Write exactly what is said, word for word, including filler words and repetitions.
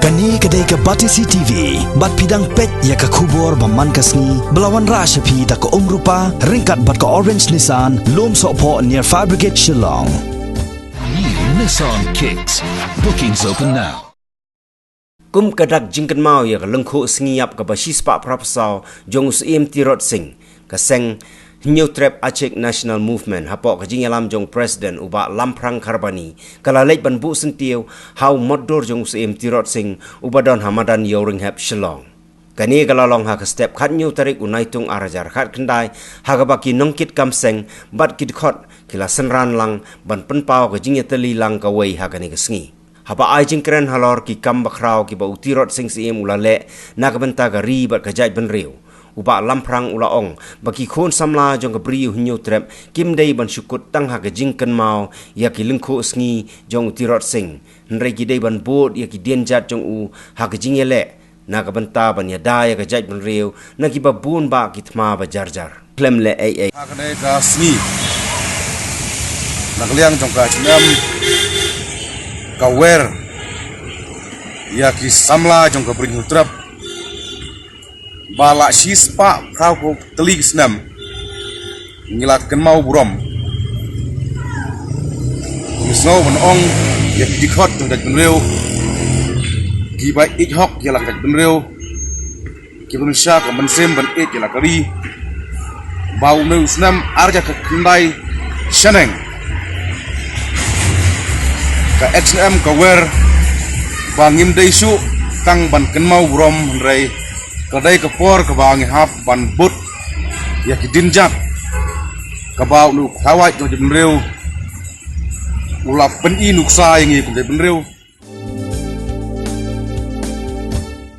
Kane ka dei ka Batesi T V, bad phi dang peit ïa ka khubor ba man ka sngi, ba la wanrah sha phi da ka Umrupa, ryngkat bad ka Orange Nissan, Lumsohphoh near Fire Brigade Shillong. New Nissan Kicks. Bookings open now. Kum ka dak jingkynmaw ïa ka lyngkhuh sngi ïap kaba shispah phra phew saw jong u Syiem Tirot Sing, ka seng Hynñiewtrep Achik National Movement, hapoh ka jingïalam jong u President u Bah Lamphrang Kharbani, ka la leit ban buh syntiew ha u motdur jong u Syiem Tirot Sing, uba don ha madan Ïewrynghep, Shillong. Kane ka la long ha ka step khathynñiew tarik u Naitung ar hajar khatkhyndai, ha kaba ki nongkitkam seng bad ki dkhot ki la synran lang ban pynpaw ka jingïatylli lang kawei ha kane ka sngi. Haba ai jingkren halor ki kam bakhraw kiba u Tirot Sing Syiem u la leh na ka bynta ka ri bad ka jaitbynriew, u Bah Lamphrang u la ong ba ki khun samla jong ka Bri u Hynñiewtrep kim dei ban shu kut tang ha ka jingkynmaw ïa ki lyngkhuh sngi jong u Tirot Sing, hynrei ki dei ban bud ïa ki dienjat jong u ha ka jingïaleh, na ka bynta ban ïada ïa ka jaitbynriew na kiba bun bah ki thma ba jar jar. Khlem leh ei ei. Ha kane ka sngi, na ka liang jong ka H N M, ka wer ïa ki samla jong ka Bri u Hynñiewtrep ba la shispah phra phew tylli ki snem. Ngi la kynmaw burom. Ngi sngew ban ong ïa ki dkhot jong ka jaitbynriew, kiba ïeit hok ïa la ka jaitbynriew, kiba don sha ka mynsiem ban ïeit ïa la ka ri, ba une u snem ar hajar khatkhyndai shaneng, ka H N M ka wer ba ngim dei shuh tang ban kynmaw burom, hynrei ka dei ka por kaba ngi hap ban bud ïa ki dienjat, kaba une u khlawait jong ka jaitbynriew u la pyni nuksa ïa ngi kum ka jaitbynriew.